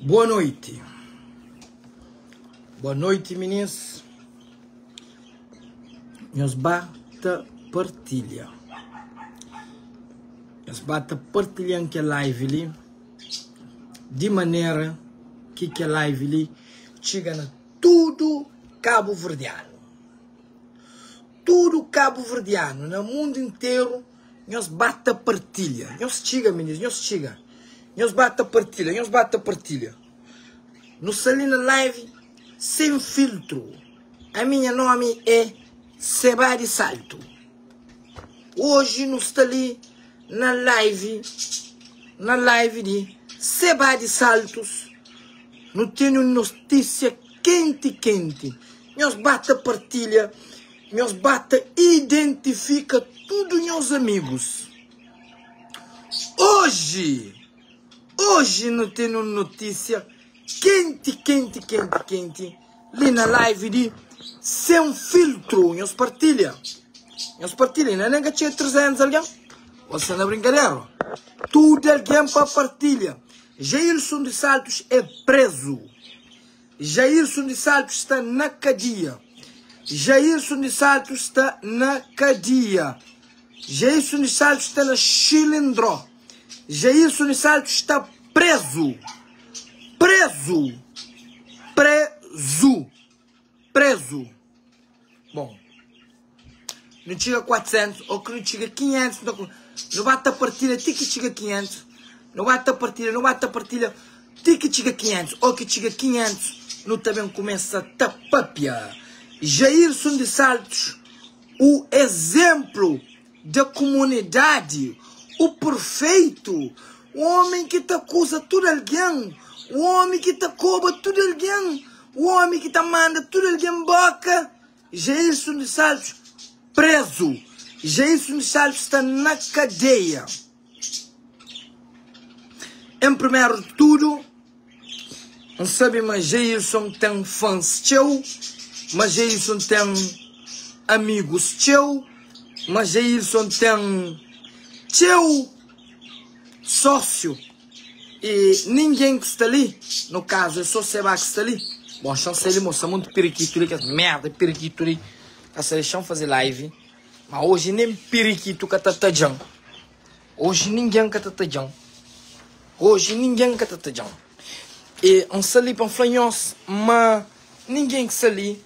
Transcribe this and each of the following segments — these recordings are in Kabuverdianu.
Boa noite. Boa noite, minis. Nhos ba ta partilha. Nhos ba ta partilhan kel live li di manera ki kel live li txiga na tudu kabuverdianu. Tudu kabuverdianu na mundu interu nhos ba ta partilha. Nhos txiga minis, nhos txiga. Nhos ba ta partilha, nhos ba ta partilha. Nu sta li na live sem filtru. Ami nha nomi é Seba di Saltu. Oji nu sta li na live, na live di Seba di Saltus. Nu tene un notísia kenti kenti. Nhos ba ta partilha, nhos ba ta identifika tudu nhos amigus. Oji, oji nu tene un notísia kenti kenti kenti kenti li na live di Sem Filtru. Nhos partilha, nhos partilha. Inda nen ka txega 300 algen. Ô sta na brinkadera? Tudu algen pa partilha. Jailson dos Santos é prezu. Jailson dos Santos sta na kadia. Jailson dos Santos sta na kadia. Jailson dos Santos sta na xilindró. Jailson dos Santos sta prezu. Prezu. Prezu. Prezu. Bom, nu txiga 400 ou ki nu txiga 500, nu ta nu ba ta partilha ti ki txiga 500, nu ba ta partilha, nu ba ta partilha ti ki txiga 500, ou ki txiga 500, nu ta ben kumesa ta papia. Jairson di Saltos, o exemplo da kumunidadi, o perfeito, o homem ki ta akuza tudu algen, o homem ki ta koba tudu algen, o homem ki ta manda tudu algen boka, Jairson dos Santos prezu. Jairson dos Santos sta na kadeia. Em primeru di tudu, N sabe ma Jailson ten fans txeu, ma Jailson ten amigus txeu, ma Jailson ten txeu sósiu i ningen ki sta li, no kazu é só Seba ki sta li. Bon, xa-m sai li, mo, sta monti pirikitu li, kes merda di pirikitu li ka sta dexa-m faze live, ma oji nen pirikitu ka ta tadja-m. Oji ningen ka ta tadja-m Oji ningen ka ta tadja-m E N sta li pa N fla nhos ma ningen ki sta li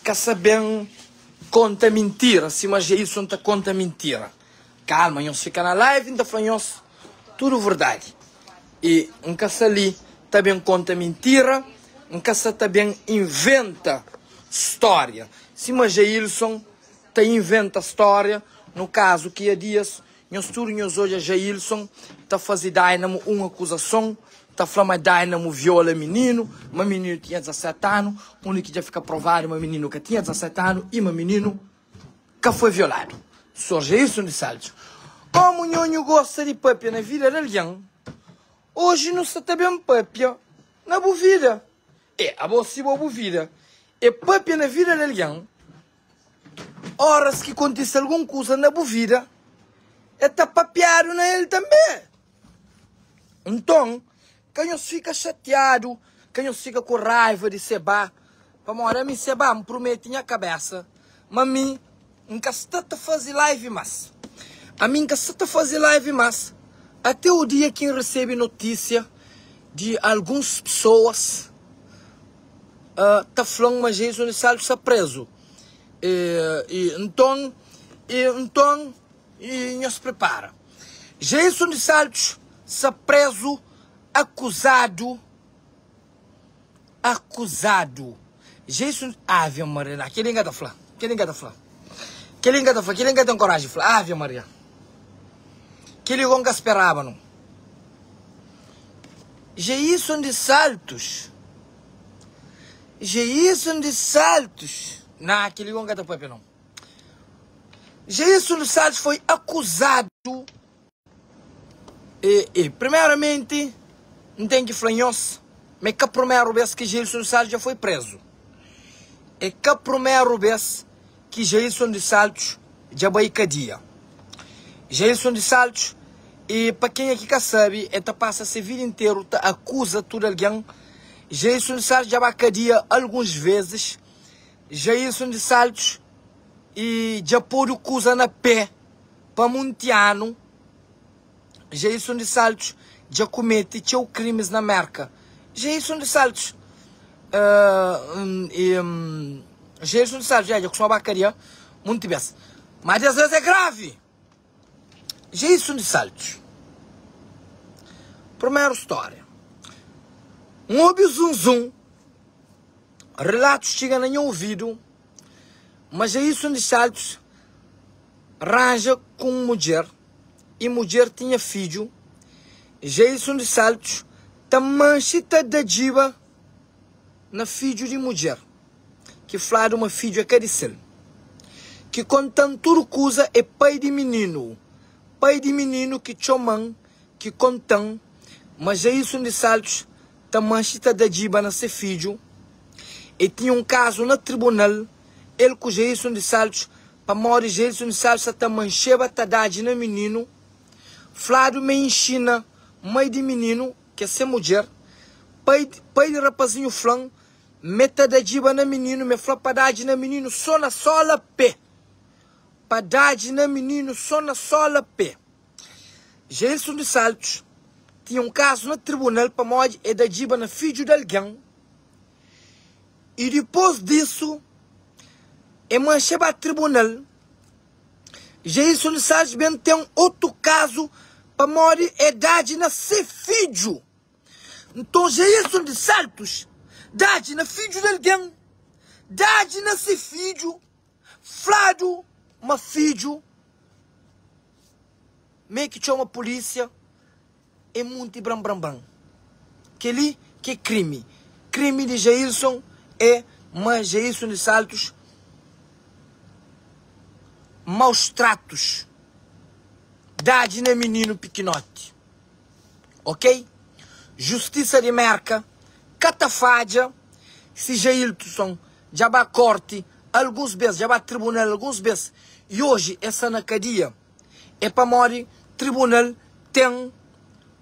ka sa ben konta mintira sima Jailson ta konta mintira Kalma nhos fika na live N ta fla nhos tudu verdadi E N ka sta li ta ben konta mintira N ka sta ta ben inventa stória sima Jailson ta inventa stória No kazu ki a dias Nhos tudu nhos odja Jailson ta faze Dynamo un akuzason, ta fla ma Dynamo viola mininu, ma mininu tinha 17 anu, undi ki dja fika provadu ma mininu ka tinha 17 anu i ma mininu ka foi violadu. Sor Jailson di Salles, Komu nho nhu gosta di papia na vida di algen, oji nu sta ta ben papia na bu vida. E abo si bo bu vida e papia na vida di algen, Óras ki kontise algun kuza na bu vida, el ta papiadu na el tanbê. Nton, ka nhos fika xatiadu, ka nhos fika ku raiva di Seba, pamodi ami, Seba, N promete nha kabésa ma mi N ka sta ta faze live más. Ami N ka sta ta faze live más até o dia ki N resebe notísia di alguns pesoas ta fla-m ma Jason di Saltu sta prézu. E, nton, e, nton, e, nhos pripara. Jason di Saltus sta prézu akuzadu, akuzadu. Jason, Ave Maria, na, kel-li N ka ta fla, kel-li N ka ta fla, kel-li N ka ta fla, kel-li N ka ten koraji fla, Ave Maria. Kel-li gó N ka speraba, no. Jason di Saltus. Jailson dos Santos, Na, kel-li gó N ka ta pâpia nau. Jailson dos Santos foi akuzadu E, e, primeramenti, N ten ki fla nhos ma é ka primeru bês ki Jailson dos Santos dja foi prézu. É ka primeru bês ki Jailson dos Santos dja bai kadia. Jailson dos Santos, e pa kenha ki ka sabe, el ta pasa se vida interu ta akuza tudu algen. Jailson de Saltos dja ba kadia alguns vezes. Jailson de Saltos e dja podu kuza na pé pa munti anu. Jailson de Saltos dja kumete txeu krimis na Merka. Jailson de Saltos uh, e, um, Jailson de Saltos dja kustuma ba kadia munti bes. Ma des vez é gravi. Jailson de Saltos. Primeru stória. N obi zum zum, relatus txiga na nha ouvidu ma Jailson de Saltos ranja ku un mudjer i mudjer tinha fidju. Jailson de Saltos ta manxe ta da djiba na fidju di mudjer. Ki fladu ma fidju é ka di sel. Ki konta-m tudu kuza é pai di mininu. Pai di mininu ki txoma-m ki konta-m ma Jailson di Saltus ta manxe ta da djiba na se fidju. E tinha un kazu na tribunal el ku Jailson di Saltus pamodi Jailson di Saltus sa ta manxeba ta dadji na mininu. Fladu ma e inxina mai di mininu, ki é se mudjer. Pai pai di rapazinhu fla-m Me ta dadjiba na mininu, me fla pa dadji na mininu so na sola pe. Pa dadji na mininu so na sola pe. Jailson dos Santos tinha un kazu na tribunal pamodi e dadjiba na fidju di algen i dipos disu e manxe ba tribunal. Jailson dos Santos ben ten otu kazu pamodi e dadji na se fidju. Nton Jailson di Saltus dadji na fidju di algen, dadji na se fidju, fladu ma fidju me ki txoma pulísia é munti bran-bran-bran. Kel-li ki é krimi. Krimi di Jailson é ma Jailson di Saltus maus tratus dadji na mininu pikinoti. Ok justisa di merka ka ta fadja si Jailton dja ba korti alguns bes dja ba tribunal alguns bes i oji e sta na kadia e pamodi tribunal ten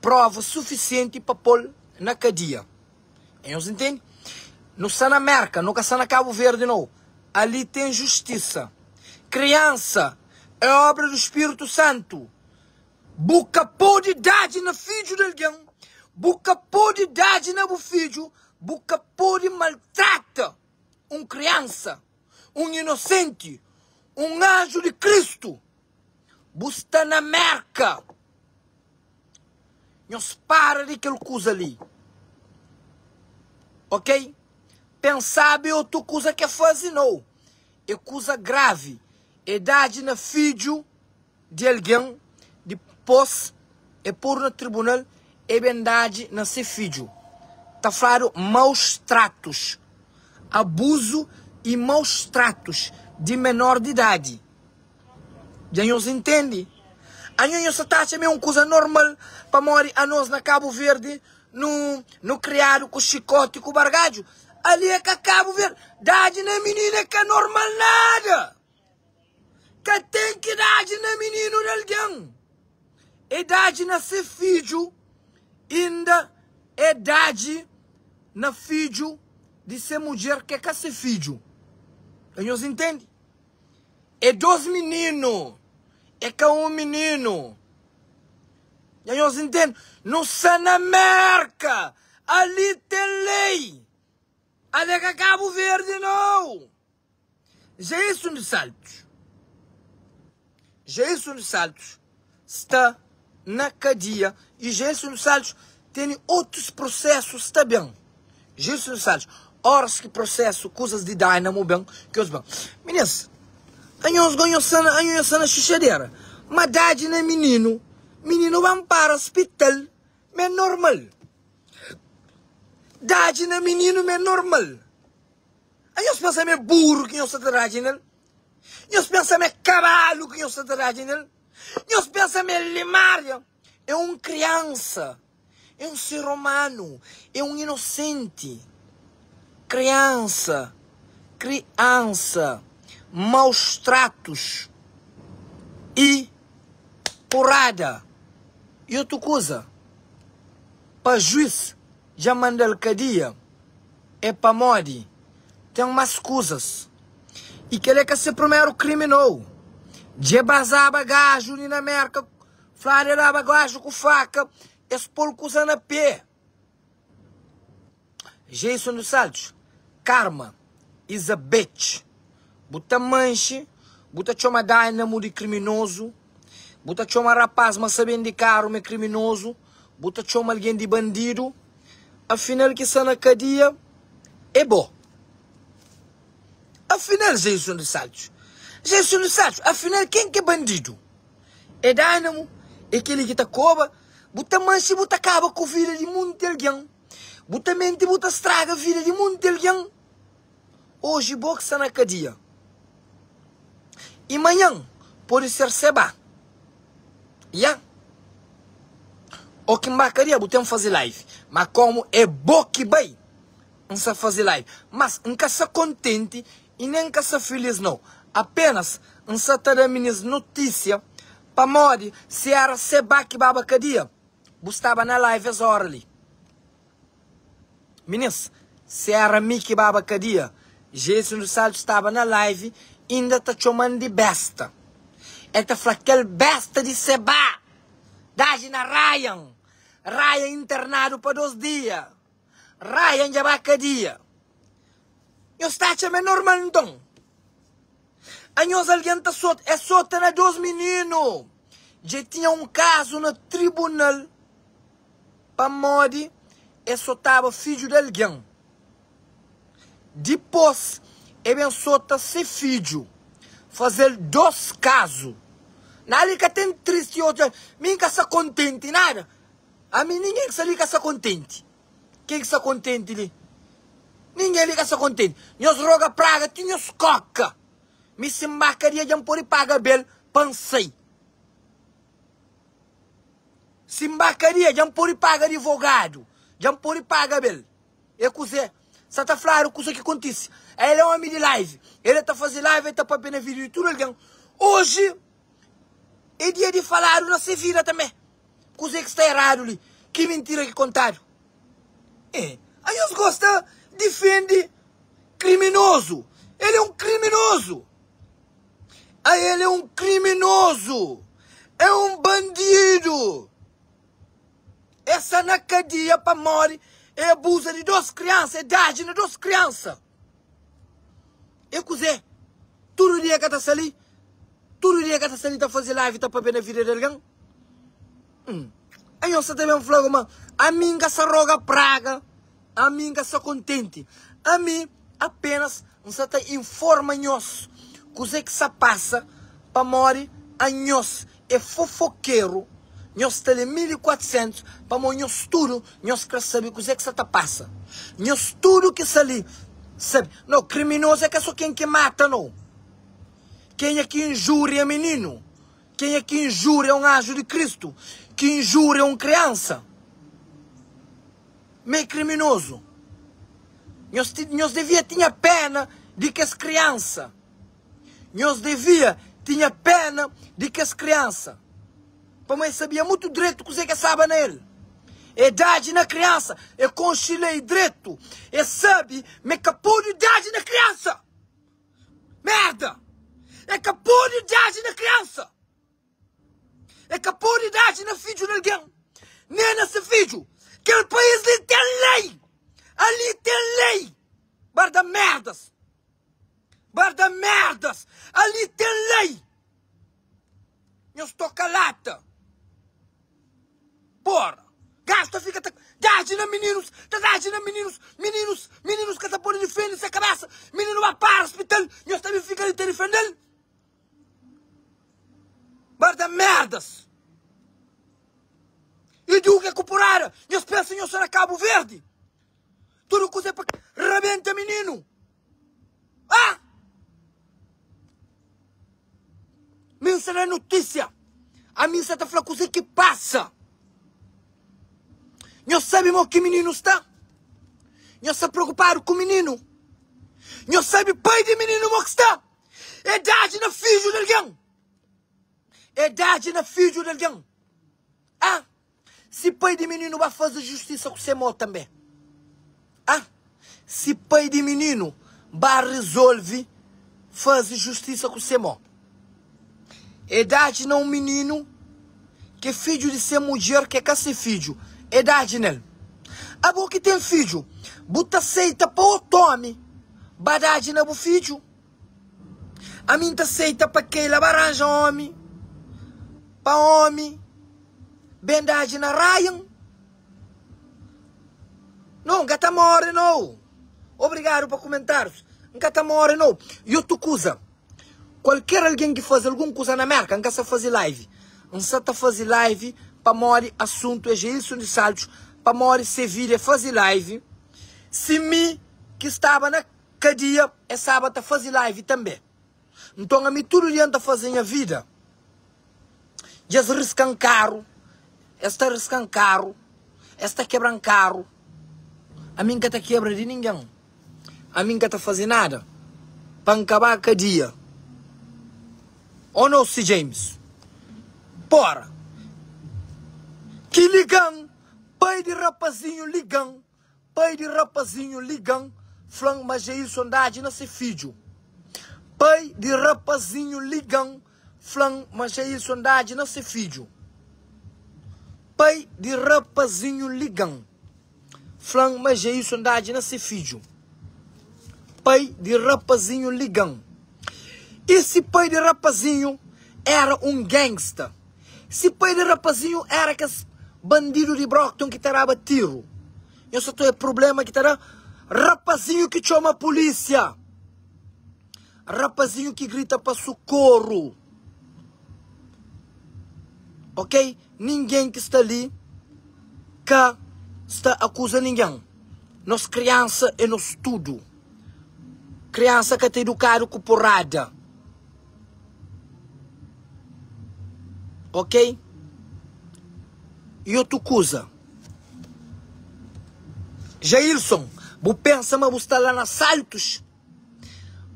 prova sufisienti pa pol na kadia nhos intende nu sta na merka nu ka sta na kabu verdi nou ali ten justisa kriansa e obra du spiritu santu. Bu ka pode dadji na fidju di algen, bu ka pode dadji na bu fidju, bu ka pode maltrata un kriansa, un inosenti, un anju di Kristu. Bu sta na Merka. Nhos para di kel kuza li. Ok? Pensaba é otu kuza ke faze nou. É kuza gravi. É dadji na fidju. di algen, dipôs e podu na tribunal e ben dadji na se fidju. Ta fladu maus tratus, abuzu i maus tratus di menor di idadi. Dja nhos intende? Anho nhos sa ta atxa ma é un kuza normal pamodi anos na Kabu Verdi nu nu kriadu ku xikoti ku bargadju? Ali é ka Kabu Verdi, dadji na mininu é ka normal nada! Ka ten ki dadji na mininu di algen. E dadji na se fidju, inda e dadji na fidju di se mudjer ki é ka se fidju. Ka nhos intende? É dos mininu, é ka un mininu. Dja nhos intende? Nu sta na Merka, ali ten lei. Ali é ka Kabu Verdi, nau. Jailson dos Santos Jailson dos Santos sta na kadia e Jailson dos Santos tene otus prosesus ta ben. Jailson dos Santos, horas ki prosesu kuzas di Dynamo ben, ki os ben. Minis, anhos go nhos sta na, anhos nhos sta na xuxadera. Ma dadji na mininu, mininu ben para spital, ma é normal. Dadji na mininu ma é normal. A nhos pensa ma é buru ki nhos sta ta dadji nel? Nhos pensa ma é kabalu ki nhos sta ta dadji nel? Nhos pensa ma é limária? É un kriansa, é un ser umanu, é un inosenti. Kriansa, kriansa, maus tratus i porada. I otu kuza, pa juis dja manda-l kadia. É pamodi ten más kuzas. I kel é ka se primeru krimi nou. Dje bazaba gaju li na Merka, fladu el daba gaju ku faka, es pol kuza na pé. Jason dos Santos, Karma is a bitch. Bu ta manxe, bu ta txoma Dynamo di kriminozu, bu ta txoma rapaz ma sa bende karu ma é kriminozu, bu ta txoma algen di bandidu, afinal ki sta na kadia é bo. Afinal, Jason dos Santos, Jason dos Santos, afinal ken ki é bandidu? É Dynamo? É kel-li ki ta koba? Bu ta manxe, bu ta kaba ku vida di munti algen. Bu ta menti, bu ta straga vida di munti algen. Oji bo ki sta na kadia i manhan pode ser seba. Ya. O ki N ba kadia bu ten faze live. Ma komu é bo ki bai, N sa faze live. Mas N ka sa kontenti i nen N ka sa filis nau. Apenas N sa ta da minis notisia pamodi si era seba ki baba kadia, bu staba na live es ora li. Minis, si era mi ki baba kadia, Jason dos Santos staba na live inda ta txoman di besta. El ta fla kel besta di Seba daji na Ryan, Ryan internadu pa 2 dia, Ryan dja ba kadia. Nhos ta atxa ma é normal nton? Anhos algen ta sota, es sota na 2 mininu. Dja tinha un kazu na tribunal. Pamodi e sotaba fidju di algen. Dipôs e ben sota se fidju, faze-l dos kazu. Na li ka ten tristi otu mi N ka sta kontenti nada. Ami ningen ki sta li ka sta kontenti. Ken ki sta kontenti li? Ningen li ka sta kontenti. Nhos roga praga ti nhos koka. Mi si N ba kadia dja N pode paga bel pa N sai. Si N ba kadia, dja N pode paga adivogadu, dja N pode paga bel. É kuzê? Sa ta fladu kuza ki kontise. El é omi di live, el ta faze live, el ta papia na vida di tudu algen. Oji é dia di faladu na se vida tanbê. Kuzê ki sta eradu li? Ki mintira ki kontadu? É, anhos gosta difende kriminozu. El é un kriminozu. A el é un kriminozu, é un bandidu. E sta na kadia pamodi e abuza di dos kriansa, e dadji na dos kriansa. E kuzê? Tudu dia ka ta sta li? Tudu dia ka ta sta li ta faze live ta papia na vida di algen? Hum. Anhos sa ta ben fla ma ami N ka sa roga praga, ami N ka sa kontenti. Ami apenas N sa ta informa nhos kuzê ki sa pasa pamodi anhos é fofokeru, nhos sta li 1400 pamodi nhos tudu nhos kre sabe kuzê ki sa ta pasa. Nhos tudu ki sa li sabe. No, kriminozu é ka so ken ki mata no. Kenha ki injúria mininu. Kenha ki injúria un anju di Kristu, ki injúria un kriansa, ma é kriminozu. Nhos, nhos devia tinha pena di kes kriansa. Nhos devia tinha pena di kes kriansa. Pamodi es sabia mutu dretu kuzê ki es staba na el. É dadji na kriansa, é konxe lei dretu, é sabe ma é ka pode dadji na kriansa. Merda! É ka pode dadji na kriansa. É ka pode dadji na fidju di algen, nen na se fidju. Kel país li ten lei! Ali ten lei! Barda merdas! Barda merdas! Ali ten lei! Nhos toka lata! Porra! Gajo ta fika ta dadji na mininus, ta dadji na mininus, mininus, mininus ka ta pode difende se kabesa, mininu ba para spital, nhos ta ben fika li ta difendel? Barda merdas! E duga ku porada, nhos pensa nhos sta na Cabo Verde? Tudu kuza é pa rabenta mininu! Ah! Mi N sta da notísia. Ami N sta ta fla kuzê ki pasa. Nhos sabe mo ki mininu sta? Nhos sta preokupadu ku mininu? Nhos sabe pai di mininu mo ki sta? É dadji na fidju di algen. É dadji na fidju di algen. Ah! Si pai di mininu ba faze justisa ku se mo tanbe. Ah! Si pai di mininu ba rizolve faze justisa ku se mô. E dadji na un mininu ki é fidju di se mudjer ki é ka se fidju, e dadji nel. Abo ki ten fidju, bu ta seita pa otu omi ba dadji na bu fidju? Ami N ta seita pa Keila ba ranja omi, pa omi ben dadji na Ryan? No, N ka ta more no. Obrigadu pa kumentárius. N ka ta more no. I otu kuza, kualker algen ki faze algun kuza na Merka, N ka sa faze live. N sa ta faze live pamodi asuntu é Jailson di Saltos, pamodi se vida é faze live. Si mi ki staba na kadia, e staba ta faze live tanbe. Nton ami tudu dia N ta faze nha vida. Dja es riska-m karu, es ta riska-m karu, es ta kebra-m karu. Ami N ka ta kebra di ningen, ami N ka ta faze nada pa N ka ba kadia. Oh no, si James, pora, ki liga-m, pai di rapazinhu liga-m. Pai di rapazinhu liga-m fla-m ma Jailson dadji na se fidju. Pai di rapazinhu liga-m fla-m ma Jailson dadji na se fidju. Pai di rapazinhu liga-m fla-m ma Jailson dadji na se fidju. Pai di rapazinhu liga-m. I si pai di rapazinhu era un gangsta? Si pai di rapazinhu era kes bandidu di Brockton ki ta daba tiru, nhos sa ta oja prublema ki ta da? Rapazinhu ki txoma pulísia! Rapazinhu ki grita pa sukoru! Ok? Ningen ki sta li ka sta akuza ningen. Nos kriansa é nos tudu. Kriansa ka ta idukadu ku porada. Ok? I otu kuza, Jailson, bu pensa ma bu sta la na Saltos?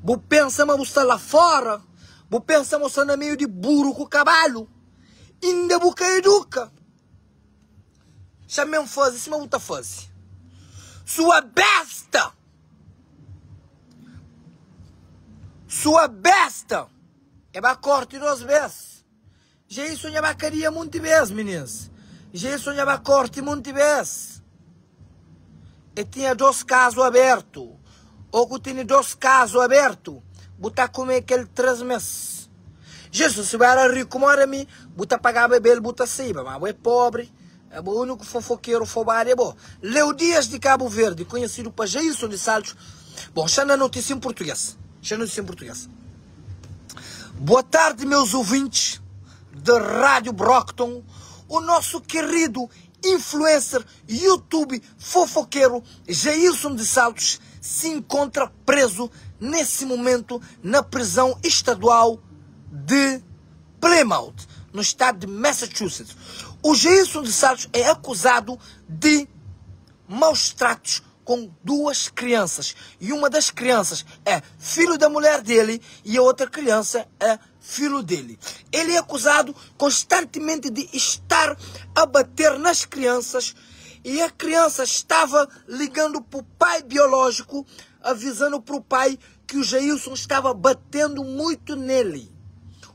Bu pensa ma bu sta la fora? Bu pensa ma bu sta na meiu di buru ku kabalu? Inda bu ka eduka? Xa-m faze sima bu ta faze. Sua besta! Sua besta! E ba korte dos bes. Jailson dja ba kadia munti bes, minins. Jailson dja ba korte munti bes. E tinha dos kazu abertu. Ô ku tene dos kazu abertu, bu ta kume kel 3 mes. Jailson, si bu era riku moda mi, bu ta pagaba bel, bu ta saiba. Ma bu é pobri, abo úniku fofokeru fobadu é bo. Leo Dias di Kabu Verdi, konhesidu pa Jailson di Saltos. Bon, xa na notisia em português. Xa notísia em português. Boa tarde, meus ouvintes da Rádio Brockton. O nosso querido influencer, YouTube, fofoqueiro Jailson de Saltos se encontra preso nesse momento na prisão estadual de Plymouth, no estado de Massachusetts. O Jailson de Saltos é acusado de maus tratos com duas crianças. E uma das crianças é filho da mulher dele e a outra criança é filho dele. Ele é acusado constantemente de estar a bater nas crianças e a criança estava ligando para o pai biológico, avisando para o pai que o Jailson estava batendo muito nele.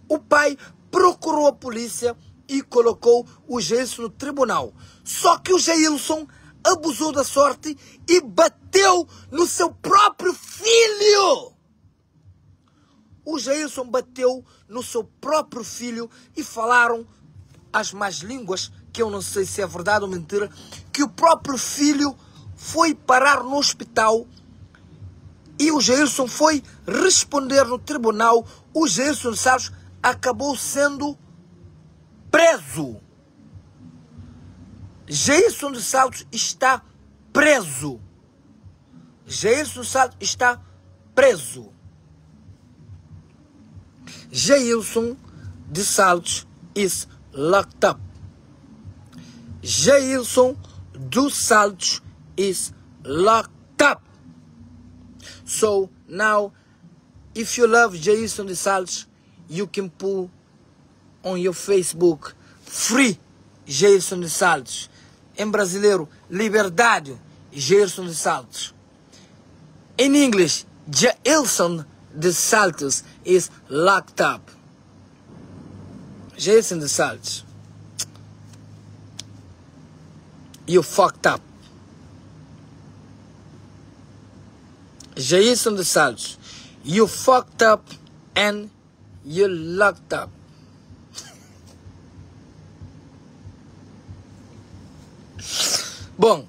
O pai procurou a polícia e colocou o Jailson no tribunal. Só que o Jailson abusou da sorte e bateu no seu próprio filho. O Jailson bateu no seu próprio filho e falaram as más línguas, que eu não sei se é verdade ou mentira, que o próprio filho foi parar no hospital e o Jailson foi responder no tribunal. O Jailson Salles acabou sendo preso. Jailson dos Santos está preso. Jailson Santos está preso. Jailson de Saltos is locked up. Jailson dos Santos is locked up. So now, if you love Jailson de Saltos, you can put on your Facebook Free Jailson de Saltos. Em brasileiro, Liberdade Jailson de Saltos. In English, Jailson de Saltos is locked up. Jailson de Saltos, you fucked up. Jailson de Saltos, you fucked up and you locked up. Bom,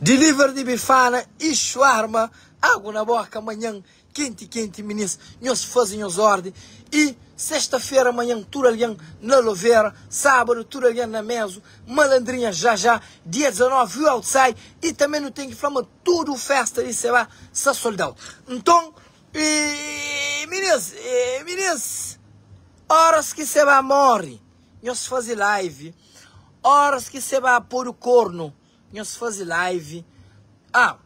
deliver di bifana e shawarma, agu na boka manhan, kenti kenti minis, nhos faze nhos ordi e sexta fera manhan tudu algen na Lovera, sábadu tudu algen na Mezo, malandrinha já já, dia 19 you outside e também nu tem ki fla ma tudu festa di Seba sa sold out. Nton E minis, e minis, oras ki Seba morri, nhos fazi live. Oras ki Seba podu kornu, nhos fazi live. Ah,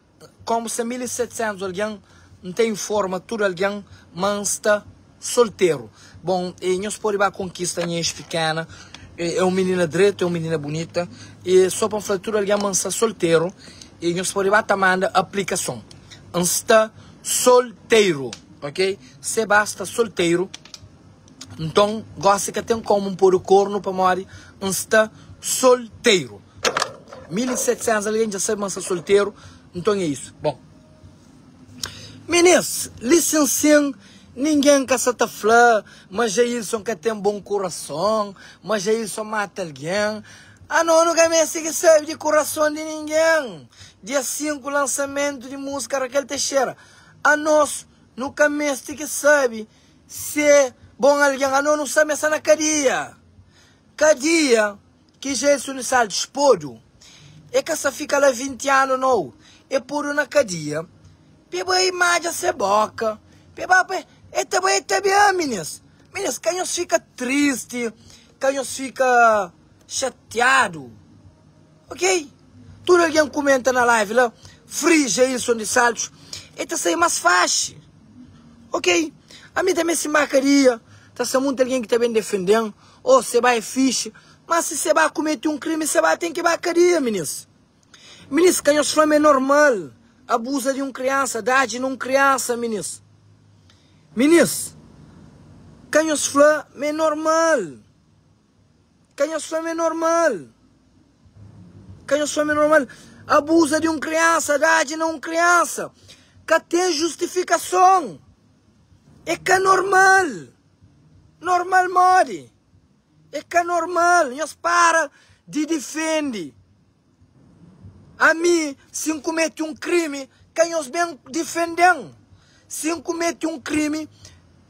komu sta 1700 algen, N ta informa tudu algen ma N sta solteru. Bon, e nhos pode ba konkista nha ex pikena. E un minina dretu, é un minina bunita. E so pa N fla tudu algen ma N sta solteru. E nhos pode ba ta manda aplikason. N sta solteru, ok? Seba sta solteru. Nton, gosi ka ten komu N podu kornu pamodi N sta solteru. 1700 algen dja sabe ma N sta solteru, nton é isu. Bon, minis, li sin sin, ningen ka sa ta fla ma Jailson ka ten bon kurason, ma Jailson mata algen. Ano nu ka meste ki sabe di kurason di ningen. Dia 5 lansamentu di musika Raquel Teixeira. Anos nu ka meste ki sabe si é bon algen. Ano nu sa ma e sta na kadia. Kadia ki Jailson Salles podu e ka sa fika la 20 anu nou. E podu na kadia pa e bai madja se boka, pa e ba pa e ta bai e ta ben minis. Minis ka nhos fika tristi. Ka nhos fika xatiadu ok tudu algen kumenta na live la free Jailson di Saltos e ta sai mas faxi ok ami tanbe si makaria ta sta munti algen ki ta ben defenden oh seba é fixi mas si seba kumeti un krimi seba ten ki ba kadia minis minis ka nhos fla ma é normal abusa di un kriansa dadji na un kriansa minis. Minis, ka nhos fla ma é normal Ka nhos fla ma é normal Ka nhos fla ma é normal Abuza di un kriansa, dadji na un kriansa Ka ten justifikason É ka normal Normal modi? É ka normal Nhos para di difende Ami, si N kumete un krimi, ka nhos ben difende-m. Si N kumete un krimi,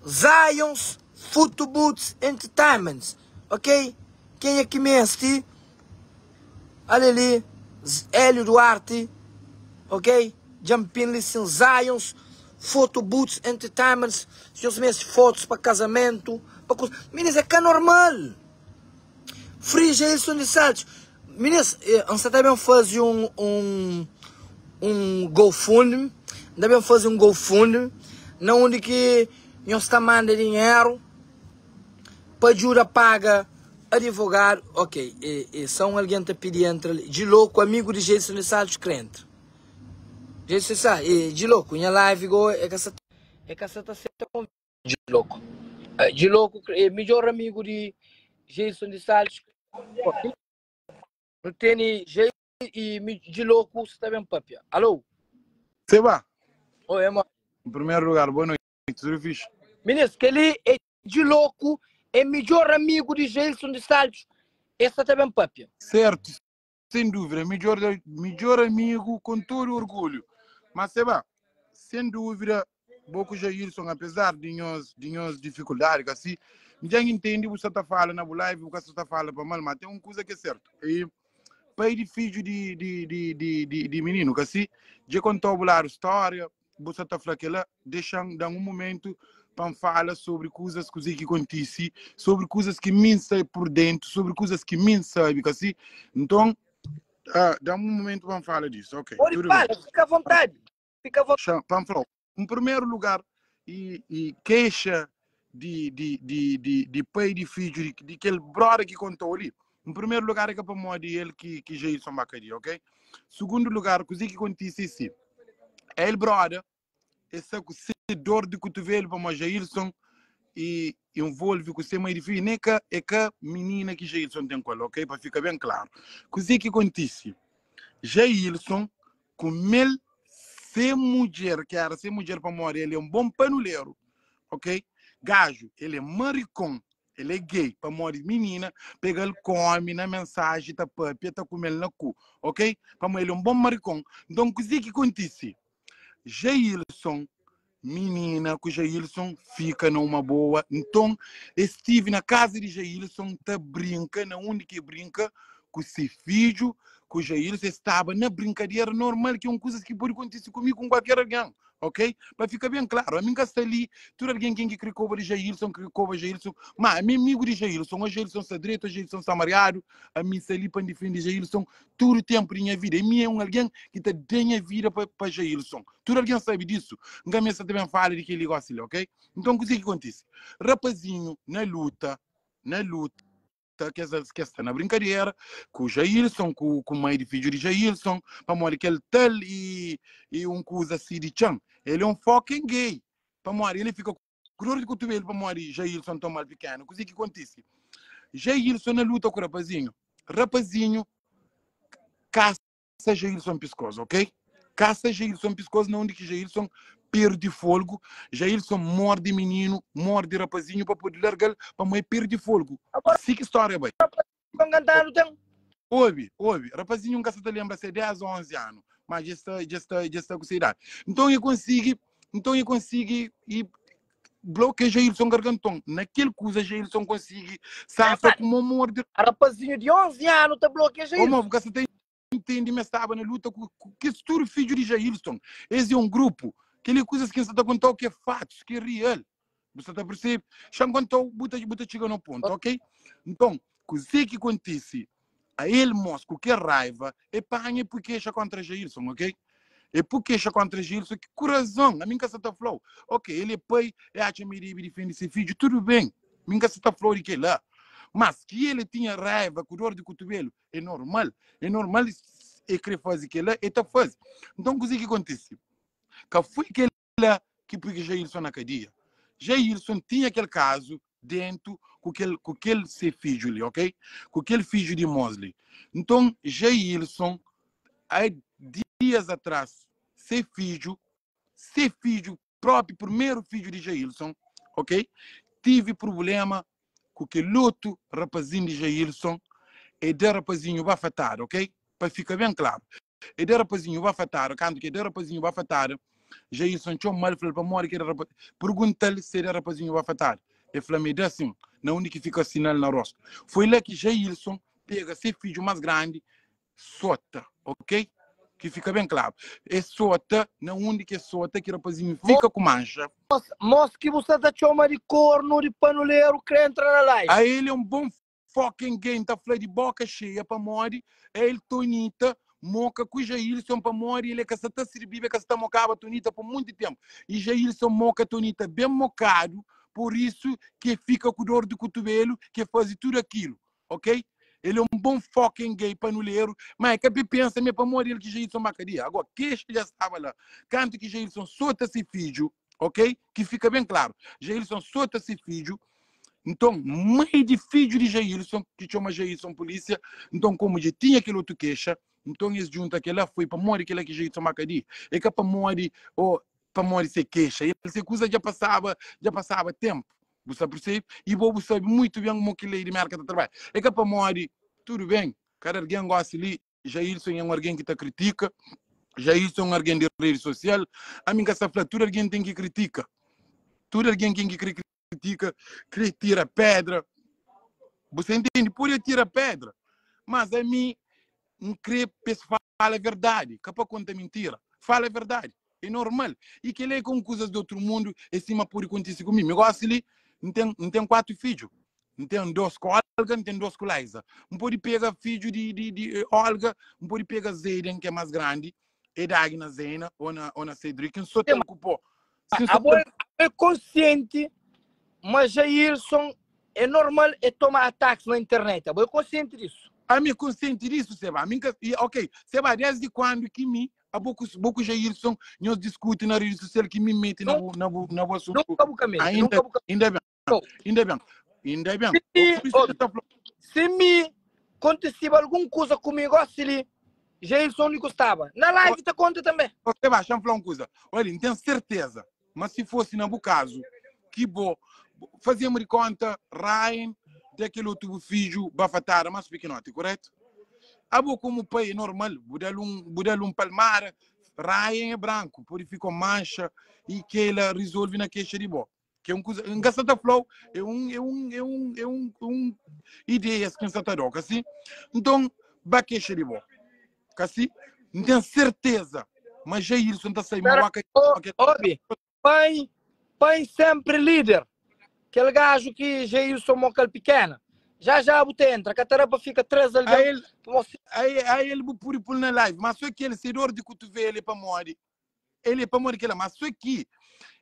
Zion's Footboots Entertainment, ok? Kenha ki meste, ale li, Hélio Duarte, ok? Dja N pin li sin, Zion's Photoboots Entertainment, si nhos meste fotos pa kazamentu, pa kuza. Minis, é ka normal. Free Jailson de Saltos. Minis, N sta ta ben faze un un un GoFundMe. N ta ben faze un GoFundMe na undi ki nhos ta manda dinheru pa djuda paga adivogadu. Ok, e, e sa un algen ta pidi entra li. Djiloku, amigu di Jailson de Saltos kre entra. Jailson de Saltos, e Djiloku, nha live go e ka sa e ka sa ta seta konviti. Djiloku. Djiloku é midjor amigu di Jailson di Salles. Nu tene Jailson e Djiloku sta ben papia. Alô? Seba. Oi, amor. Em primeiro lugar, boa noite, tudo fixe? Meninos, kel-li é Djiloku, é midjor amigu di Jailson di Salles. E sta ta ben papia. Certo, sem dúvida, midjor, midjor amigo com todo orgulho. Mas Seba, sem dúvida, bo ku Jailson, apesar de nhos, de nhos dificuldade, que assim, já entende você tá fala na live, você tá fala para mal, mas tem uma coisa que é certo. E pai de filho de, de, de, de, de, de menino, que assim, já contou a história, você tá fala que lá, deixam dar um momento para falar sobre coisas que acontece, sobre coisas que mim sai por dentro, sobre coisas que mim sabe, que assim, então, ah, dá um momento para falar disso, ok? Pode tudo fala, bem. fica à vontade. Fica à vontade. Para falar, em primeiro lugar, e, e queixa de, de, de, de, de pai de filho, de, de aquele brother que contou ali. Em primeiro lugar, é que para morrer ele que, que Jailson Bacaria, ok? Segundo lugar, coisa que acontece assim. El broda, e sta ku se dor di kutuvelu pamodi Jailson e envolve ku se mai di fidju, nem ka é ka minina ki Jailson ten ku el, ok? Pa fika ben klaru. Kuzê ki kontise? Jailson kumel se mudjer, ki era se mudjer pamodi el é un bon panuleru, ok? Gaju, el é marikon, el é gay, pamodi minina pega-l kome na mensaji, ta papia, ta kume-l na ku, ok? Pamodi el é un bon marikon. Nton, kuzê ki kontise? Jailson, minina ku Jailson fika na uma boa. Nton, es stive na kaza di Jailson ta brinka, na undi ki e brinka ku se fidju, ku Jailson, es staba na brinkadera normal, ki é un kuzas ki pode kontise ku mi, ku kualker algen, ok? Pa fika ben klaru, ami N ka sta li, tudu algen ken ki kre koba di Jailson, kre koba Jailson, ma ami é amigu di Jailson, o Jailson sta dretu, o Jailson sta mariadu, ami N sta li pa N difende Jailson tudu ténpu di nha vida. I mi é un algen ki ta da nha vida pa, pa Jailson. Tudu algen sabe disu. N ka meste ta ben fala di kel-li gósi li, ok? Nton, kuzê ki kontise? Rapazinhu na luta, na luta, kes, kes sta na brinkadera ku Jailson, ku, ku mai di fidju di Jailson, pamodi kel tal i, i un kuza si di txan. El é un fucking gay. Pamodi ele fika ku dor di kutubelu pamodi Jailson toma-l pikenu. Kuzê ki kontise? Jailson na luta ku rapazinhu. Rapazinhu kasa Jailson piskos, ok? Kasa Jailson piskos na undi ki Jailson perde folgu. Jailson morde mininu, morde rapazinhu pa pode larga-l pamodi el perde folgu. Agora, Si ki stória bai. rapazinhu kantadu ten. Obi, obi, rapazinhu nka sa ta lembra se é 10 ou 11 anu, mas dja sta, dja sta, dja sta ku se idadi. Nton e konsigi, nton e konsigi e blokia Jailson garganton. Na kel kuza Jailson konsigi safa ku mo morde. Rapazinhu di 11 anu ta blokia Ô, mo, Jailson. bu ka sa ta intende ma staba na luta ku, ku kes tudu fidju di Jailson. Es é un grupu. Kel-li é kuzas ki N sa ta konta-u ki é fatus, ki é real. Bu sa ta persebe? Xa-m konta-u, bu ta, bu ta txiga no pontu, ok? Nton, kuzê ki kontise? A el mos, ku kel raiva, e panha e pui kexa kontra Jailson, ok? E pui kexa kontra Jailson, ki ku razon, ami N ka sa ta fla-u. Ok, el é pai, e atxa ma e debe difende se fidju, tudu ben, mi N ka sa ta fla-u di kel-la. Mas ki el tinha raiva ku dor di kutubelu, é normal, é normal e kre faze kel-la, e ta faze. Nton, kuzê ki kontise? Ka foi kel la ki pui Jailson na kadia. Jailson tinha kel kazu dentu ku kel ku kel se fidju li, ok? Ku kel fidju di mos li. Nton, Jailson, há dias atrás, se fidju, se fidju própi, primeru fidju di Jailson, ok? Tive problema ku kel otu rapazin di Jailson, e da rapazinhu bafatada, ok? Pa fika ben klaru. E da rapazinhu bafatada, kantu ki e da rapazinhu bafatada, Jailson txoma-l, fla-l pamodi ki e da rapazinhu, pergunta-l si e da rapazinhu bafatada. E fla ma e da sin, na undi ki fika sinal na rostu. Foi la ki Jailson pega se fidju mas grandi, sota, ok? Ki fika ben klaru. E sota na undi ki e sota ki rapazinhu fika ku manxa. Mos ki bu sta ta txoma di kornu di panuleru kre entra na live. A el é un bon Fucking gay nta fla di boka xeia pamodi el Tonita moka ku Jailson pamodi el é ka sa ta sirbiba el ka sa ta mokaba Tonita pa munti tempu e Jailson moka Tonita ben mokadu por isu ki el fika ku dor di kutubelu ki el fazi tudu akilu ok el é un bon fucking gay panuleru ma el ka pe pensa ma é pamodi el ki Jailson ba kadia ago kexa dja staba la kantu ki Jailson sota se fidju ok ki fika ben klaru Jailson sota se fidju Nton, mai di fidju di Jailson, ki txoma Jailson pulísia, nton komu dja tinha kel otu kexa, nton es djunta kel-la, foi pamodi kel-la ki Jailson ba kadia. É ka pamodi ô pamodi se kexa, el se kuza dja pasaba, dja pasaba ténpu. Bu sta persebe? I bo bu sabe muitu ben mo ki lei di Mérka ta trabadja. É ka pamodi, tudu ben, kada algen gosi li, Jailson é un algen ki ta kritika, Jailson é un algen di redi sosial, ami N ka sta fla tudu algen ten ki kritika, tudu algen ken ki kre kritika, kre tira pedra, bu sa intende? Pode atira pedra, mas ami N kre pa es fala verdadi, ka pa konta mintira, fala verdadi, é normal. I kel-la é ka un kuzas di otru mundu, é sima pode kontise ku mi. Mi gosi li, N ten, N ten 4 fidju, N ten 2 ku Olga, N ten 2 ku Liza. N pode pega fidju di, di, di Olga, N pode pega Zayden, ki é más grandi, é dagi na Zena ou na, ou na Cedric, N sota-l ku pó. Si N Abo sota-l é konsienti ma Jailson é normal é toma atakis na internet. Abo é konsienti disu? Ami é konsienti disu, Seba. Ami nka, e, ok, Seba, desdi kuandu ki mi, abo ku, bo ku Jailson, nhos diskuti na redi sosial ki mi meti na bu, na bu, na bu asuntu? Nunka bu ka meti, Ainda, nunka bu ka ainda ben, Não. ainda ben, ainda ben. Se Por mi, isso obi, que ta fla, se mi kontisiba algun kuza ku mi gosi li, Jailson li ku staba na live ta konta tanbe. Ô, Seba, xa-m fla un kuza. Olha, N ten serteza, ma si fosi na bu kazu, ki bo, fazemos di konta, Ryan da kel otu bu fidju bafatada más pikinoti, kuretu? Abo komu pai é normal, bu da-l un, bu da-l un palmada, Ryan é branku, pode fika manxa i kela rizolve na kexa di bo. Que é um coisa, um gasta ta flow, é um é um é um é um, um ideias que sa ta dó, assim. Então, ba queixa de bo. Kasi, não tenho certeza, mas Jailson tá saindo, Pera, mas oh, obi, pai, pai sempre líder. Aquele gajo que Jailson mocal pequena. Já já bu te entra, catara pa fica três a alguém. ele, a, a ele bu puri pul na live, mas só que ele se dor de cotovelo para morrer. Ele é pamodi kela, mas só ki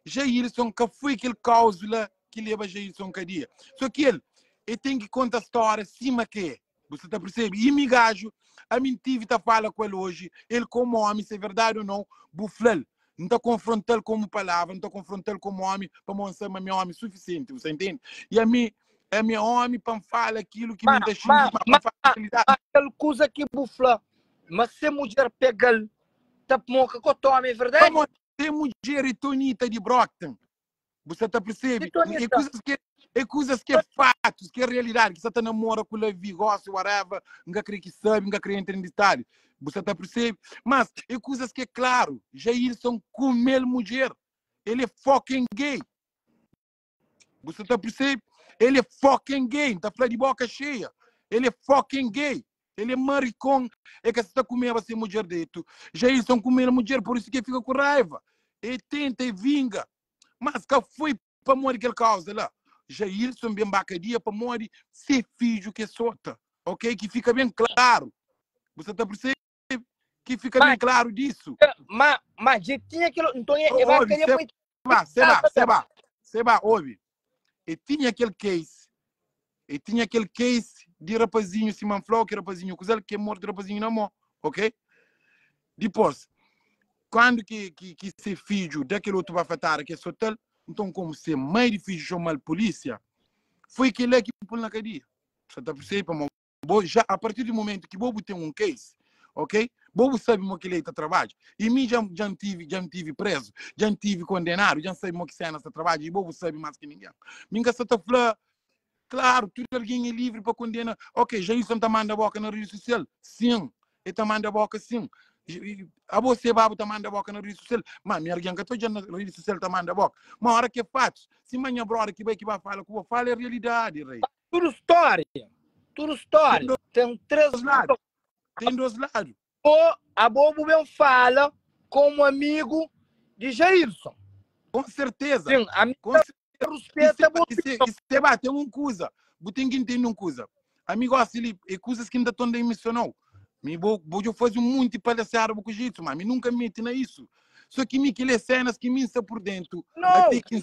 Jailson ka foi kel cláusula ki leba Jailson kadia. Só ki el, el tem ki conta história sima que é. Você tá percebe? E mi gajo, a mim tive ta fala com ele hoje, ele como homem, se é verdade ou não, buflal. Não tá confrontá-lo como palavra, não tá confrontá-lo como homem, para mostrar mas meu homem suficiente, você entende? E a mim, é meu homem para falar aquilo que Ma, me tá ma, xingando, ma, para falar a realidade. aquela coisa que bufla, mas se mulher pega-l, ta moca com tome, é verdade? Pamodi tem mulher e Tonita de Brockton. Você tá percebe? E Tonita? É coisas que é coisas que é fatos, que é realidade, que você tá namora com o Levi, gosta, whatever, nunca crê que sabe, nunca crê entrar em detalhe. Você tá percebe? Mas é coisas que é claro, Jailson comeu mulher. Ele é fucking gay. Você tá percebe? Ele é fucking gay, tá falando de boca cheia. Ele é fucking gay. Ele é maricão. É que você tá comendo assim mulher dentro. Jailson comeu mulher, por isso que fica com raiva. Ele tenta e vinga. Mas que foi para morrer aquele causa lá. Jailson bem bacadia para morrer ser filho que solta. Ok? Que fica bem claro. Você tá percebendo? Que fica Mas- bem claro disso. Mas, mas já tinha aquilo, então é, é Ô, ô, bacaria cê- foi Seba, Seba, Seba, Seba, ouve. E tinha aquele case. E tinha aquele case de rapazinho Simão Flor, que rapazinho Cuzel, que é morto rapazinho na mão, ok? Depois, quando que, que, que ser filho daquele outro bafatara que é sotal, então como ser mãe de filho chamou a polícia, foi aquele que pôs na cadeia. Você tá percebendo? Bo, já, a partir do momento que Bobo tem um case, ok? Bobo sabe como que ele está trabalho. E mim já, já tive, já tive preso, já tive condenado, já sabe como que cena está trabalho e Bobo sabe mais que ninguém. Minha só tá falando, claro, tudo alguém é livre para condenar. Ok, Jailson tá manda boca na rede social. Sim, ele tá manda boca sim. A você babo tá manda boca na rede social. Mas minha alguém que tô já na rede social tá manda boca. Uma hora que é fato. Se manhã brother que vai que vai falar, que vou falar é realidade, rei. tudo história. Tudo história. Tem três Dois lados. Tem dois lados. O a Bobo bem fala como amigo de Jailson. Com certeza. Sim, amigo Com certeza. E respeita se, e se, e se bate uma coisa, você tem que entender uma coisa. Amigo, assim, é coisas que ainda estão de emocional. Me vou, vou eu fazer muito palhaçada com isso, mas me nunca meti na isso. Só que me que lê cenas que me está por dentro. Não. Até que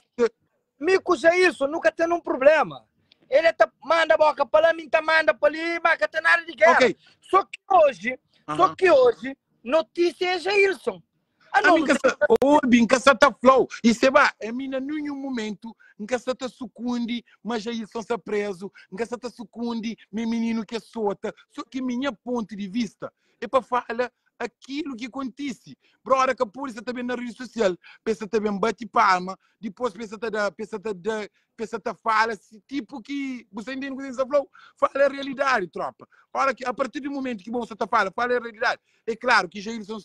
Mico Jailson nunca tem um problema. Ele tá, manda boca para lá, mim tá manda para ali, mas não tem nada de guerra. Ok. Só que hoje, só Aham. que hoje, notícia é Jailson. Ah, não, A mim que ouve, nunca se tá flow. E se vai, a mim, nenhum momento, nunca se tá sucunde, mas Jailson está preso, nunca se tá sucunde, meu menino que é solta. Só que minha ponto de vista é para falar aquilo que acontece. Brother, que a polícia também na rede social, pensa também bate palma, depois pensa tá da, pensa tá da, pensa tá fala, tipo que você entende o que você falou? Fala a realidade, tropa. Hora que, a partir do momento que você tá fala, fala a realidade. É claro que Jailson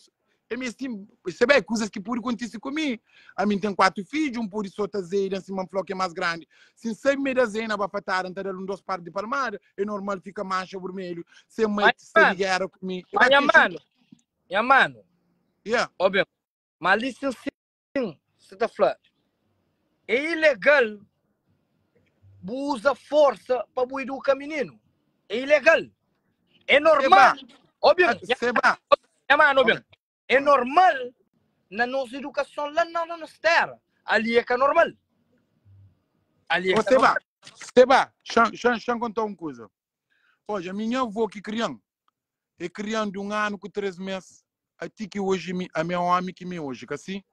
é mesmo assim, você vê coisas que pode acontecer comigo. A mim tem quatro filhos, um pode soltar zeira, assim, uma flor que é mais grande. Se sei me da zena, bafatar, então um dois par de palmada, é normal fica mancha vermelho. Se mãe Mas, se mano, guerra comigo. Mas, minha mano, minha mano, Yeah. ó bem, mas ali sim, sim, você tá falando. É ilegal usa força para educar menino. É ilegal. É normal. Ó bem, Seba. minha mano, ó bem, é normal na nossa educação lá na nossa terra. Ali é que é normal. Ali é Ô, que é Seba, normal. Seba, deixa eu contar uma coisa. Odja, mi nha avô ki krian, e krian di un anu ku 3 mes ati ki oji mi ami é omi ki mi é oji, ka si?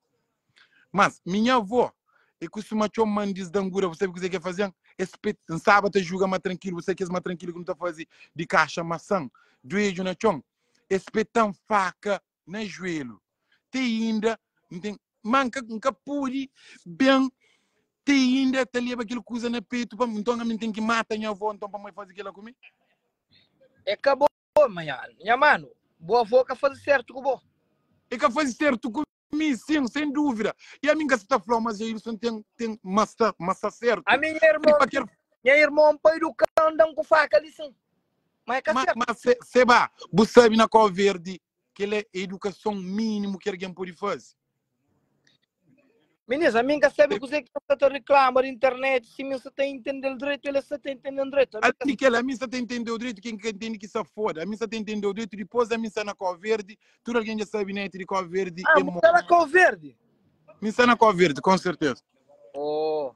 Mas mi nha avô e kustuma txoman di sdangura, bu sabe kuzê ki e fazen? E spet, N staba ta juga ma trankilu, bu sabe kes ma trankilu ki nu ta faze di kaxa masan, duedju na txon, e spetan faka na juelhu. Te inda N ten, ma N ka, N ka pode ben te inda ta leba kel kuza na petu pa, nton ami N ten ki mata nha avô nton pamodi faze kela ku mi? É ka bo, nha manu, bo avô ka faze sertu ku bo. E ka faze sertu ku mi, sim, sem dúvida. E ami N ka sa ta fla-u ma Jailson ten, ten, ma sta, ma sta sertu. Ami nha irmon, Pa kel nha irmon pa iduka-m da-m ku faka li sim. Ma é ka Ma, sertu. ma se, seba, bu sabe na Cabo Verde kel é edukason mínimu ki algen pode faze. Minis, ami N ka sabe kuzê ki el sta ta riklama di internet, si mi N sta ta intende-l dretu, el sta ta intende-m dretu. Ami N ka Alén di kel, ami N sta ta intende-u dretu, ken ki ka intende ki sa foda. Ami N sta ta intende-u dretu, dipôs ami N sta na Cabo Verde, tudu algen dja sabe net di Cabo Verde Ah, é bu mo. sta na Cabo Verde? Mi N sta na Cabo Verde, com certeza. Oh.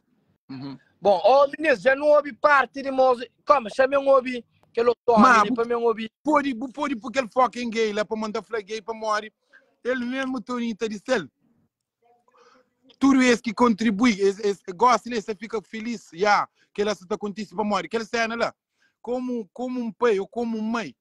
Uhum. Bom, oh, minis, dja nu obi parti di mos. Koma, xa mi N obi kel otu Ma omi li bu pa mi N obi. pode, bu pode pô kel fucking gay la pa manda fla gay pamodi el mesmu Toninho ta dise-l. Tudu es ki kontribui, es, es gosi li, es ta fika filis, ya, kela sa ta kontise pamodi kel sena la, komu, komu un pai ou komu un mai,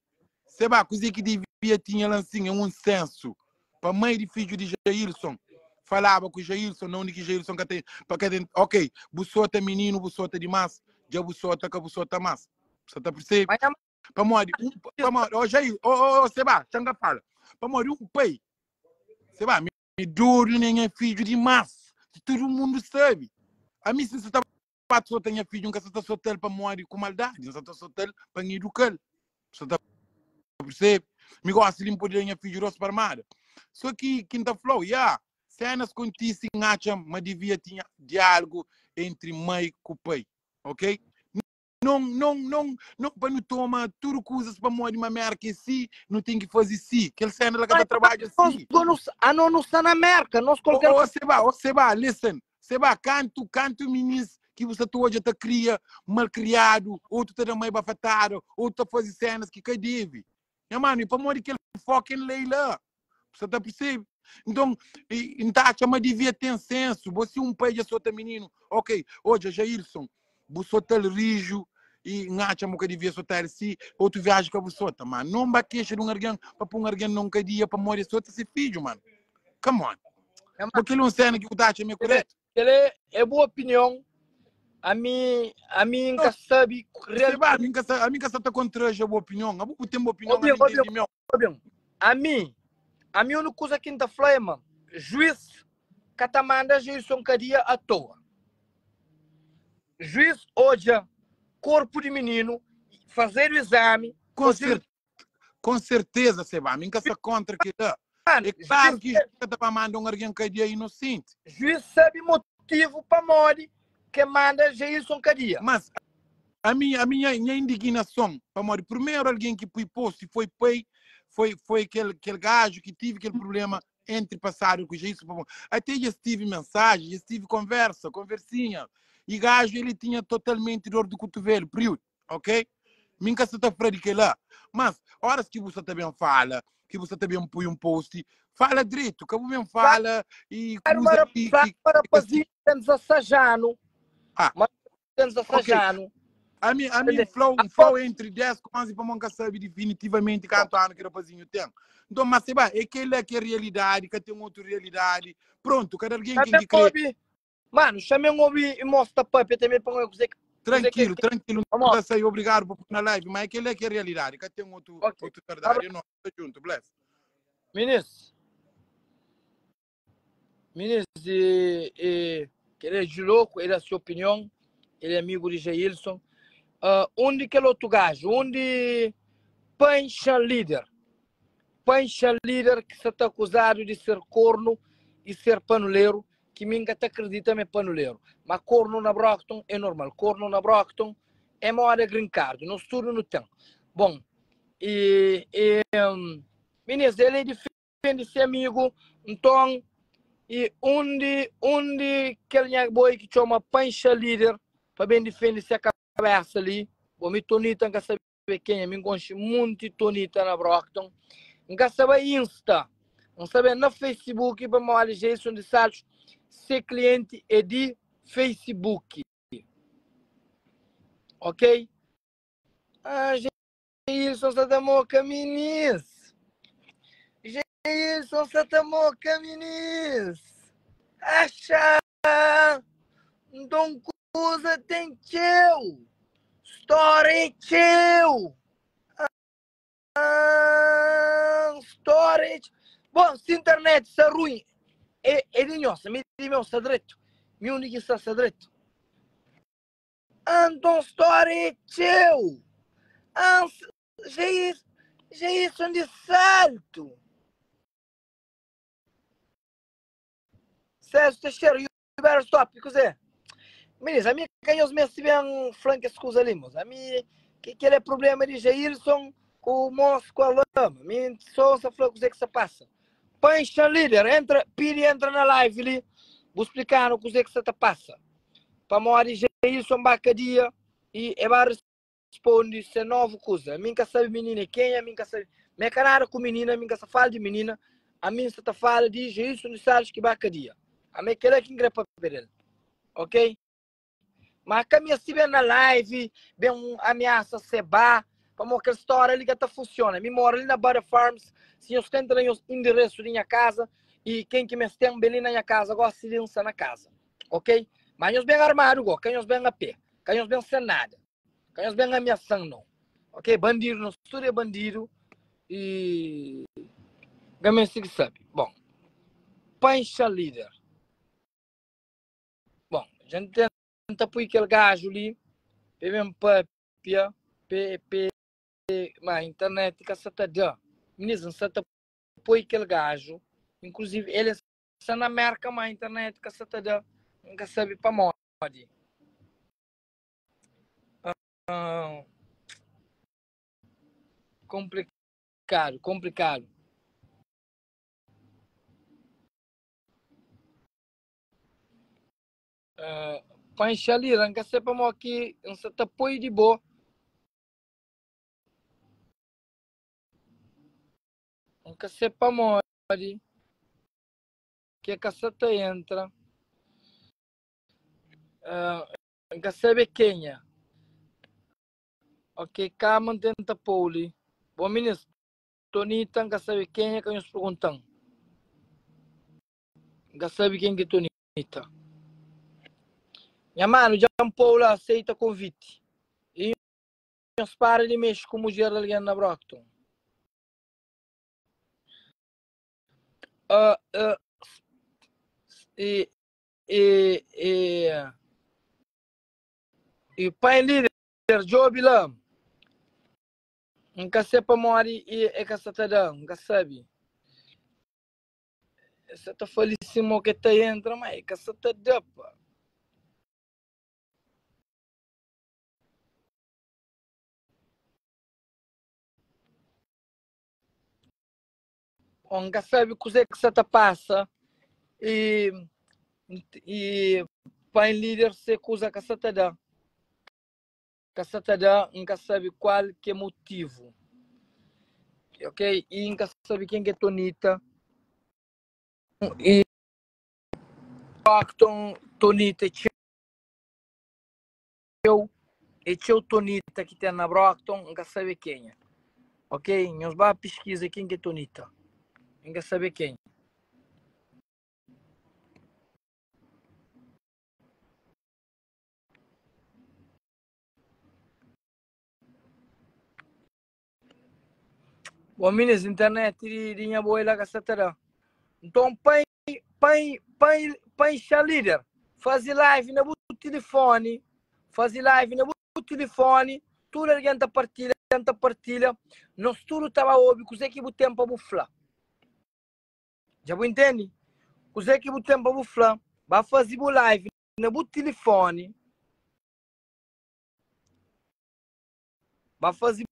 seba kuze ki devia tinha la nsin é un sensu pa mai di fidju di Jailson falaba ku Jailson, na undi ki Jailson ka ta, pa ka ten, ok, bu sota mininu, bu sota dimas, dja bu sota, ka bu sota mas. Sa ta persebe? Mas nha Pamodi un, pamodi, oh Jair, oh, oh, oh, seba, txan ka fala. Pamodi un pai, seba, mi é dodu na nha fidju dimas, tudu mundu sabe. Ami si N sa ta ba sota nha fidju, N ka sa ta sota-l pamodi ku maldadi, N sa ta sota-l pa N eduka-l. Sa ta percebe? Mi gosta li N pode da nha fidju dos parmada. So ki ki N ta fla-u, ya, senas kontise N atxa ma devia tinha diálogu entri mai ku pai, ok? Non, non, non, non pa nu toma tudu kuzas pamodi ma Merka é si, nu ten ki faze si. Kel sena la ka ta trabadja si. Ano nu sta na Merka, nos kualker. Ô, Seba, ô, Seba, listen. Seba, kantu, kantu minis ki bu sta ta odja ta kria malkriadu, otu ta da mai bafatada, otu ta faze senas ki ka debe. Nha manu, e pamodi kel fucking lei la? Bu sa ta percebe? Nton, N ta atxa ma divia ten sensu. Bo si un pai dja sota mininu, ok, odja, Jailson, bu sota-l riju i N atxa ma bu ka divia sota-l si, otu viaji ka bu sota. Ma non ba kexa di un argen pa pui un argen na un kadia pamodi el sota se fidju, manu. Come on. Bo kel un sena ki bu ta atxa ma é kuretu? Kel é bu opinion, ami ami N ka sabe real. Seba, ami N ka sa, ami N ka sa ta kontraja bu opinion. Abo bu ten bu opinion, ami N ten di meu. Obi-m, ami, ami unu kuza ki N ta fla é ma juiz ka ta manda Jailson kadia atoa. Juiz odja korpu di mininu, fazedu izami, fazedu. Com certeza, Seba, ami N ka sta kontra kila. É klaru ki juiz ka ta ba manda un argen kadia inosenti. Juiz sabe motivu pamodi ke manda Jailson kadia. Mas Ami, ami nha, nha indignason, pamodi primeru algen ki pui post foi pai, foi, foi kel, kel gajo ki tive kel problema entre passado ku Jailson, pamodi até dja tive mensagem, dja tive conversa, conversinha, e gajo ele tinha totalmente dor de cotovelo, período, ok? Mi nka sa ta fla di kela, mas horas ki bu sa ta ben fala, ki bu sa ta ben pui um post, fala dretu, ka bu ben fala e Claro, kuza ki, claro, ki, ki rapazinho tem 16 anos, Ah. mas tem 16 Ok. anos. Ami, ami Entende? N fla-u, N fla-u entre 10 ku 11 pamodi N ka sabe definitivamente kantu anu ki rapazinhu ten. Nton, ma seba, é kel-la ki é realidadi, ka ten otu realidadi. Prontu, kada algen ken Também ki krê. obi, mano, também obi e mostra papia também pa kuzê que kuzê que Trankilu, trankilu, N Vamos, ta sai, obrigadu pa poi na live, ma é kel-la ki é realidadi, ka ten otu, ok. otu verdadi. É nós, ta djuntu, bless. Minis, Minis e, e kel é de louco, ele é sua opinião, ele é amigo de Jailson. Uh, onde kel outro gajo, onde Pancha líder, Pancha líder que está acusado de ser corno e ser panuleiro, que minha te acredita me panuleiro. Mas corno na Brockton é normal, corno na Brockton é moda green card, no estudo não tem. Bom, e, e um, meninas, ele é defende se amigu nton e undi undi kel nha boi ki txoma panxa lider pa ben difende se kabesa li bo mi tonita nka sabe. kenha, mi nkonxe munti Tonita na Brockton. N ka sa bai Insta, N sa ben na Facebook pamodi Jason di Saltos se klienti é di Facebook. Ok? Ah, Jailson sa ta moka minis. Jailson sa ta moka minis. Axa! Nton kuza ten txeu. Stória é txeu. Ah, storage. Bom, se internet está ruim, é, é de nós, mi de meu está direito. Mi único está está direito. Então, story é teu. Ah, já isso, já isso de salto. Celso Teixeira, you better stop, kuzê? Minis, ami ka nhos meste ben flan kes kuza li, mos. Ami, ki kel é problema di Jailson ku mos ku Alama. Mi so sa fla kuzê ki sa pasa. Panxa líder, entra, pidi entra na live li, bu splikanu kuzê ki sa ta pasa. Pamodi Jailson ba kadia e e ba responde se novu kuza. Ami nka sabe minina é kenha, ami nka sabe. Mi é ka nada ku minina, ami nka sa fala di minina, ami nsa ta fala di Jailson de Salles ki ba kadia. Ami é kela ki nkre papia del. Ok? Ma ka meste ben na live, ben un ameaça seba, pamo kel storia li ka ta funciona. Mi mora li na Butter Farms, si nhos ka entra na nhos endereço di nha casa, e ken ki mesten ben li na nha casa gosi li nsa na casa. Ok? Ma nhos ben armadu go, ka nhos ben a pé, ka nhos ben sen nada, ka nhos ben ameaçan não. Ok? Bandido, nos tudo é bandido e ka meste ki sabe. Bom, panxa líder. Bom, a gente tenta pui kel gajo li pe ben papia, pe pe ma internet ka sa ta da. Minis, n sa ta poi kel gajo, inclusive ele sa na Merka ma internet ka sa ta da, n ka sabe pamodi. Ah, complicado, complicado. Uh, Panxalira, N ka se pamo ki N sa ta poi di bo. N ka se pamodi ki ka sa ta entra. Uh, N ka sabe kenha. Ok, kama N tenta pou li. Bom, minis, Tonita, N ka sabe kenha ka nhos pergunta-m. N ka sabe ken ki Tonita. Nha manu, dja N pou la aseita konviti. I nhos para di mexe ku mudjer di algen na Brockton. Uh, uh, e, e, e, e pai líder, djobe la. N ka se pamodi e, e ka sa ta da, N ka sabe. E sa ta fali sima ke ta entra, ma e ka sa ta da, pa. Bom, N ka sabe kuzê ki sa ta pasa e, e pai líder se kuza ka sa ta da. Ka sa ta da, N ka sabe kual ke motivu. Ok? E N ka sabe ken ke Tonita. E Stockton, Tonita é txeu, é txeu Tonita ki ten na Brockton, N ka sabe kenha. Ok? Nhos ba piskiza ken ke Tonita. N ka sabe kenha. Bom, minis, internet di, di nha boi lá ka sa ta da. Nton, pai, pai, pai, pai xa líder. Faze live na bu telefone. Faze live na bu telefone. Tudo alguém ta partilha, ta partilha. Nós tudo ta ba obi kuzê ki bu tem pa bu fla. Dja bu entende? Kuzê ki bu tem pa bu fla? Ba faze bu live na bu telefone. Ba faze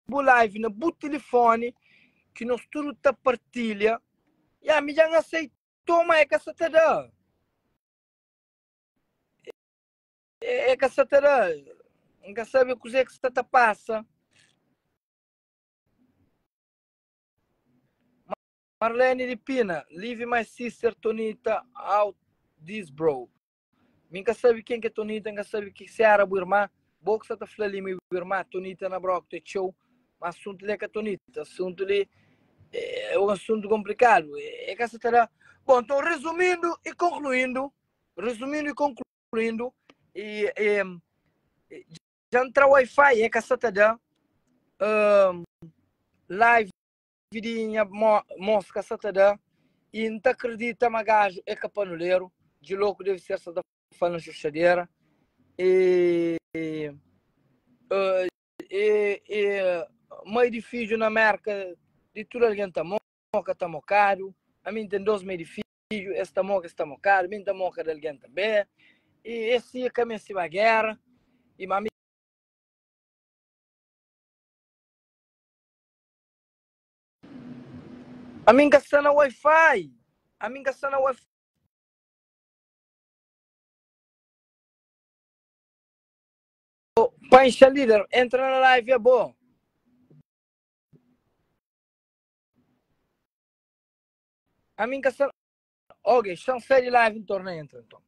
bu live na bu telefone ki nos tudo ta partilha. Ya, mi dja N aceitou, ma é ka sa ta da. É, é ka sa ta da. N ka sabe kuzê ki sa ta pasa. Marlene de Pina, leave my sister Tonita out this bro. Mi nka sabe ken ki é Tonita, nka sabe ki se era bu irmã. Bo ki sa ta fla li ma é bu irmã, Tonita na broku ta txeu. Ma asuntu li é ka Tonita, asuntu li é un asuntu konplikadu. É ka sa ta da. Bon, nton resumindu i konkluindu, resumindu i konkluindu, e, e, dja ntra Wi-Fi é ka sa ta da. Um, live di nha mos ka sa ta da i N ta kridita ma gaju é ka panuleru di loku deve ser sa ta fala na xuxadera e e e mai di fidju na Merka di tudu algen ta moka ta mokadu ami N ten dos mai di fidju es ta moka es ta mokadu mi N ta moka di algen tanbe e es si ka meste ba gera i ma mi Ami N ka sta na Wi-Fi. Ami N ka sta na Wi-Fi. Panxa líder, entra na live é bo. Ami N ka sta. Ok, xan sai di live N torna entra então.